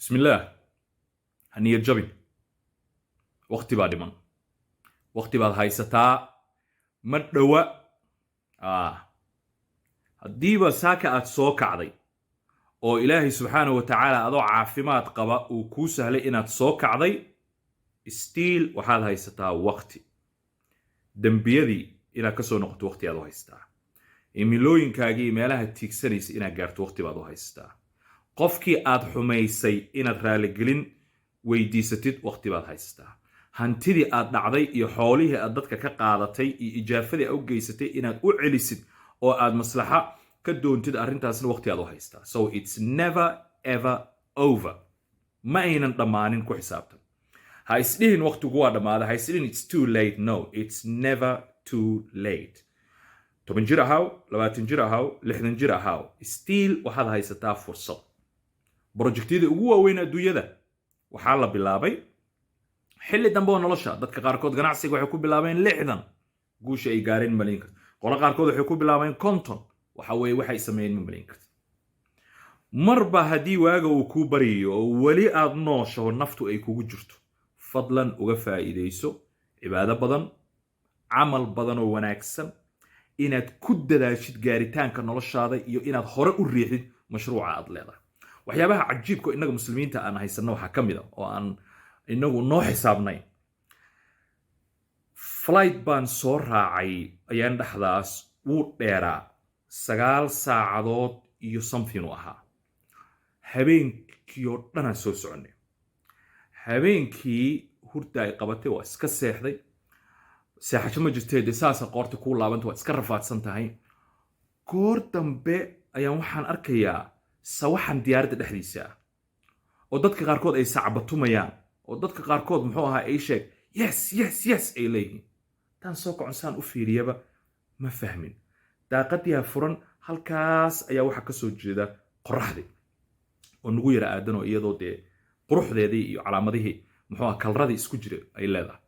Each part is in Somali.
Bismillaah, ha niyad jabin. Waqti baa dhiman, waqti baad haysataa, ma dhowa. Haddiiba saaka aad soo kacday oo Ilaahay subxaanahu wa tacaala adoo caafimaad qaba uu kuu sahlay inaad soo kacday, still waxaad haysataa waqti. Dembiyadii inaad ka soo noqoto waqti aad u haysataa, himilooyinkaagii meelaha tiigsanaysa inaad gaarto waqti baad u haysataa, qofkii aad xumaysay inaad raaligelin weydiisatid waqti baad haysataa, hantidii aad dhacday iyo xoolihii aad dadka ka qaadatay iyo ijaafadii aad u geysatay inaad u celisid oo aad maslaxa ka doontid, arrintaasna waqti aad u haysataa. So it's never ever over. Ma aynan dhammaanin, ku xisaabtan. Ha isdhihin waqtigu waa dhammaaday, ha isdhihin it's too late. No, it's never too late. 10 jir ahaw, 20 jir ahaw, 60 jir ahaw, still waxaad haysataa fursad. Projectyada ugu waaweyn adduunyada waxaa la bilaabay xilli dambe oo nolosha. Dadka qaarkood ganacsiga waxay ku bilaabeen 60, guusha ay gaareen malayn karta. Qolo qaarkood waxay ku bilaabeen 50. Waxa weeye waxay sameeyeen ma malayn karta. Marba haddii waaga uu kuu baryayo oo weli aad nooshaho, naftu ay kugu jirto, fadlan uga faa'iidayso cibaado badan, camal badan oo wanaagsan, inaad ku dadaashid gaaritaanka noloshaada iyo inaad hore u riixdid mashruuca aad leedahay. Waxyaabaha cajiibka innaga Muslimiinta aan haysanno waxaa ka mid a oo aan inagu noo xisaabnayn. Flight baan soo raacay ayaan dhexdaas, wuu dheeraa, 9 saacadood iyo something u ahaa. Habeenkii oo dhanaan soo soconnay. Habeenkii hurda ay qabatay, waa iska seexday. Seexasho ma jirtee, dee saasa qoorta kuu laabanta, waad iska rafaadsan tahay. Goor dambe ayaan waxaan arkayaa sawaxan diyaaradda dhexdiisa ah, oo dadka qaarkood ay sacbatumayaan, oo dadka qaarkood, muxuu ahaa, ay sheeg yes ay leeyihiin. Intaan soo kacon saan u fiiriyaba, ma fahmin. Daaqadiyaa furan, halkaas ayaa waxaa ka soo jeeda qoraxdii oo nagu yara aadan, oo iyadoo dee quruxdeedii iyo calaamadihii, muxuu aha, coloradii isku jira ay leedahay.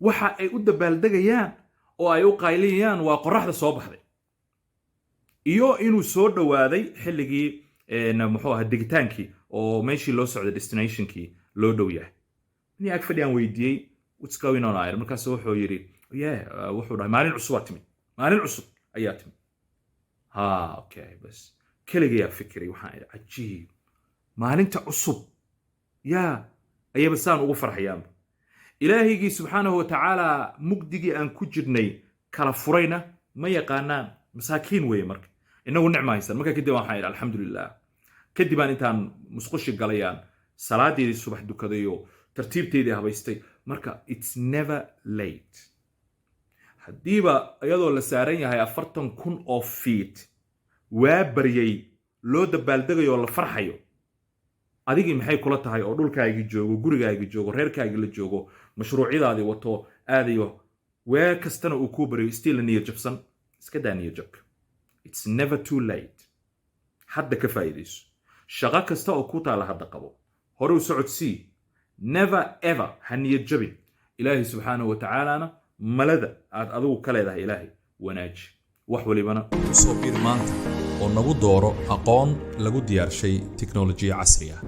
Waxa ay u dabaaldegayaan oo ay u qaylinayaan waa qoraxda soo baxday iyo inuu soo dhowaaday xilligii, muxuu ahaa, degitaankii oo meeshii loo socday, destinationkii loo dhow yahay. Nin ag fadhiyaan weydiiyey, "What's going on?" Ayr markaas wuxuu yidhi, "Yeah," wuxuu dhahay, "maalin cusub aa timid, maalin cusub ayaa timid." Ha, okay, bas keligayaa fikiray. Waxaan idhi, "Cajiib, maalinta cusub yaa ayaba saan ugu farxayaanba." Ilaahigii subxaanahu wa tacaala mugdigii aan ku jirnay kala furayna ma yaqaanaan, masaakiin weeye. Marka inagu nicma haysan. Marka kadib waxaan idhi, "Alxamdulilah." Kadib aan intaan musqushi galayaan salaadeedii subax dukaday oo tartiibteedii habaystay. Marka it's never late. Haddiiba iyadoo la saaran yahay 40,000 oo feet waa baryay loo dabaaldegayo oo la farxayo, adigii maxay kula tahay oo dhulkaagii joogo, gurigaagii joogo, reerkaagii la joogo, mashruucyadaadii wato, aadayo, waa kastana uu kuu baryo, still niyad jabsan? Iska daa niyad jabka. It's never too late. Hadda ka faa'iidayso. Shaqo kasta oo ku taala hadda qabo, hore u socodsii. Never ever ha niyad jabin. Ilaahay subxaanahu wa tacaalana malada aad adigu ka leedahay Ilaahay wanaaji, wax walibana. Ku soo biir maanta oo nagu dooro aqoon lagu diyaarshay tiknolojiya casri ah.